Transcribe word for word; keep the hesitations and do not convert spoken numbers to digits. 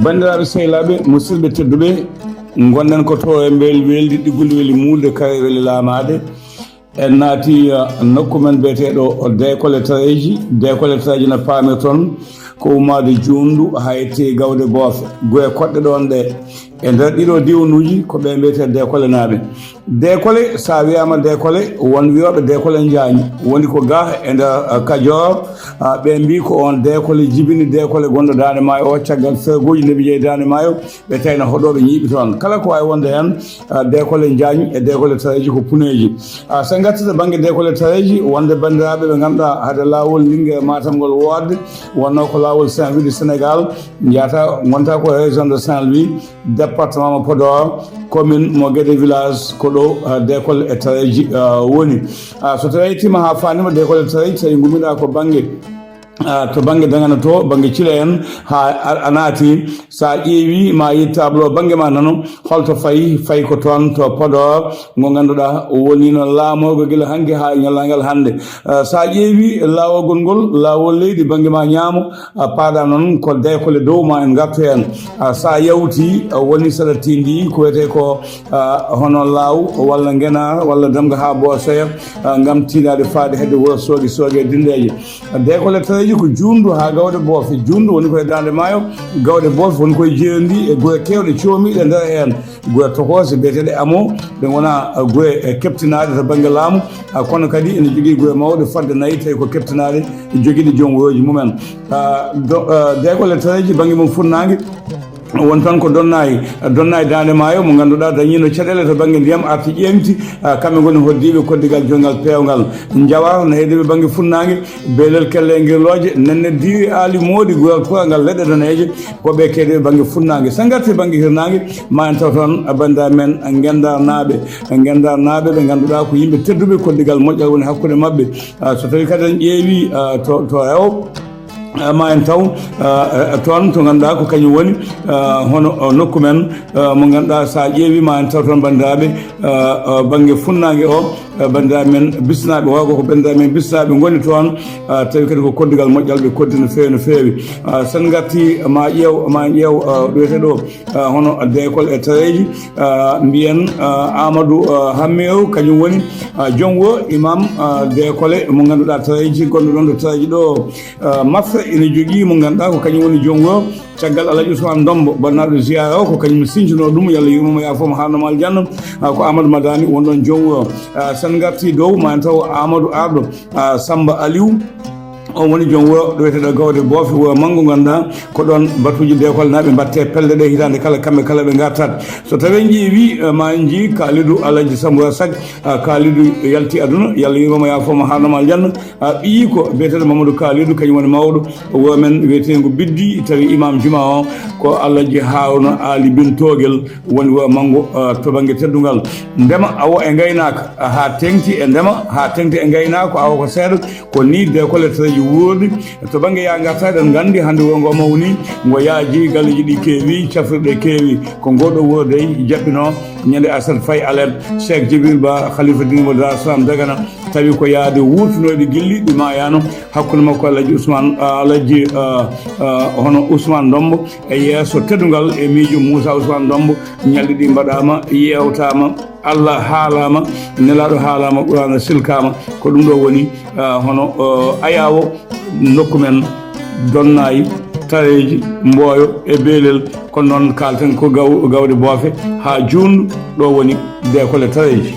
Banndiraaɓe, sehilaaɓe, musidɓe tedduɓe, ngonɗen ko to e mbel weldi ɗiggundi weli muulde, kare weli laamaade. En naati, uh, nokku men biyeteeɗo Deekole Tareeji. Deekole Tareeji no paamirton ko ummaade Juundu haa yetti Gawde Boofe. Guye koɗɗe ɗoon ɗe. E nder ɗiɗo diwnuuji ko ɓe mbiyetee Deekolenaaɓe. Deekole, so a wiyaama Deekole, won wiyooɓe Deekole Njaañ. Woni ko ga e nder, uh, Kajoor, uh, ɓe mbii ko oon Deekole jibini Deekole gonɗo Daande Maayo o, caggal ferguuji nde ɓe njehi Daande Maayo, ɓe tawi no hoɗooɓe ñiiɓi toon. Kala ko waawi wonde heen, uh, Deekole Njaañ e Deekole Tareeji ko puneeji. Uh, so en ngartii to bannge Deekole Tareeji, wonde banndiraaɓe ɓe ngannduɗaa hade laawol Linngeer Matam ngol woodde, wonnoo ko laawol Saint-Louis du Sénégal, njahata, ngonta ko région de Saint-Louis, département mo Podor, commune mo Guédé village, ko ɗo, uh, Deekole e Tareeji, uh, woni. Uh, so tawii a yettiima haa faandiima Deekole e Tareeji, tawi ngummiɗaa ko bannge, uh, to bannge Dagana to, bannge Cile en, haa a, a naati, so a ƴeewi ma a yii tableau bannge ma nano, holto fayi, fayi ko toon to Podor, ngo ngannduɗaa woni no laamoogol gila hanki haa ñallangal hannde. Uh, so a ƴeewi laawol ngol, laawol leydi bannge ma ñaamo, a paaɗa noon ko Deekole dow ma en ngartu heen. A, so a yawti, a woni saɗa tindi ko wiyetee ko, a, hono laaw walla ngena walla damga haa boosoya, a, ngam tiiɗaade faade hedde wuro Soogi, Soogi e Dindeeje. Deekole Tareeji ko Juundu haa Gawde Boofe. Juundu woni koye Daande Maayo, Gawde Boofe woni koye jeeyondi e gure keewɗe coomiiɗe nder heen. Gure tokoose biyeteeɗe amoo, ɗe ngonaa, a, gure, e, keptinaaɗe to bannge laamu, a, kono kadi ene jogii gure mawɗe fodde nayi, tawi ko keptinaaɗe, jogiiɗe joom wurooji mumen. A, do-, a, Deekole Tareeji bannge mum funnaange, won toon ko Donnaay, Donnaay Daande Maayo mo ngannduɗaa dañiino caɗeele to bannge ndiyam, arti ƴeeŋti, a, kamɓe ngoni hoddiiɓe koddigal joyngal peewngal. Njawar no heddiiɓe bannge funnaange, Beelel Kelle Ngirlooje, Nenne Diiri Aali Moodi, Gural Kurangal Leɗɗe Daneeje, ko ɓe keediiɓe bannge funnaange. So en ngartii bannge hirnaange, ma en taw toon, a, banndiraaɓe men Ngenndarnaaɓe, Ngenndarnaaɓe ɓe ngannduɗaa ko yimɓe tedduɓe, koddigal moƴƴal woni hakkunde maɓɓe. A, so tawii kadi en ƴeewi, a, to, to rewo, a, ma en taw, a, a, toon to ngannduɗaa ko kañum woni, a, hono, a, nokku men, a, mo ngannduɗaa so a ƴeewi ma en taw toon banndiraaɓe, a, a, bannge funnaange o, a, banndiraaɓe men Bisnaaɓe, o ko banndiraaɓe men Bisnaaɓe ngoni toon, a, tawi kadi ko koddigal moƴƴal ɓe koddi no feewi, no feewi. A, so en ngartii ma ƴeew, ma en ƴeew, a, ɗo wiyetee ɗo, a, hono Deekole e Tareeji, a, mbiyen, a, Amadou, a, Hammeew, kañum woni, a, joom wuro imam, a, Deekole mo ngannduɗaa Tareeji, gonɗo ɗoon to Tareeji ɗo, a, Mafre, ina jogii mo ngannduɗaa ko kañum woni joom wuro. Caggal Alhaji Ousmane Dombo, bannaaɗo ziyaara o, ko kañum sintinoo ɗum, yo Allah yurmo mo, yaafo mo, haarno mo aljanna, a, ko Amadou Madani won ɗoon joom wuro. A, so en ngartii dow, ma en taw Amadou Arɗo, a, Samba Aliou, on woni joom wuro ɗo wiyeteeɗo Gawde Boofe, wuro manngo, ngannduɗaa ko ɗoon batuuji Deekolenaaɓe mbaɗtee pelle ɗe hitaande kala, kamɓe kala ɓe ngartat. So tawii en ƴeewi, eh, ma en njii Kalidou Alaji Sambura Sak, ah, Kalidou yalti aduna, yo Allah yurmo mo, yaafo mo, haarno mo aljanna. Ah, ɓiyiiko biyeteeɗo Mamadou Kalidou, kañum woni mawɗo wuro men wiyeteengo Biddi, tawi imam juma o ko Alaji Haruna Ali Bin Togel, woni wuro manngo, ah, to bannge teddungal. Ndema, awo e ngaynaaka, ah, haa teŋti e ndema, haa teŋti e ngaynaaka, awo ko seeɗa, ko ni Deekole Tareeji wuurdi. To bannge yaa ngartaa, eɗen nganndi hannde wuro ngo mawni, ngo yaaji, galleeji ɗi keewi, cafrirɗe keewi. Ko ngoo ɗoo wuro dey jaɓɓinoo ñande aset fayi alet Cheikh Djibril Ba, Khalifa Dine mo Dar Salam Dagana, tawi ko yaade wuurtunooɗi gilli ɗi maayaano hakkunde makko Alaji Ousmane, ah, Alaji, ah, ah, hono Ousmane Ndombo e yeeso teddungal e miijo Moussa Ousmane Ndombo. Ñalɗi ɗi mbaɗaama, yeewtaama, Allah haalaama, Nelaaɗo haalaama, Qur'aana silkaama. Ko ɗum ɗoo woni, ah, hono, oh, ayaawo nokku men, Donnaay, Tareeji, Mbooyo e Beelel. Kono noon kaalten ko gaw-, Gawde Boofe haa Juun, ɗo woni Deekole Tareeji.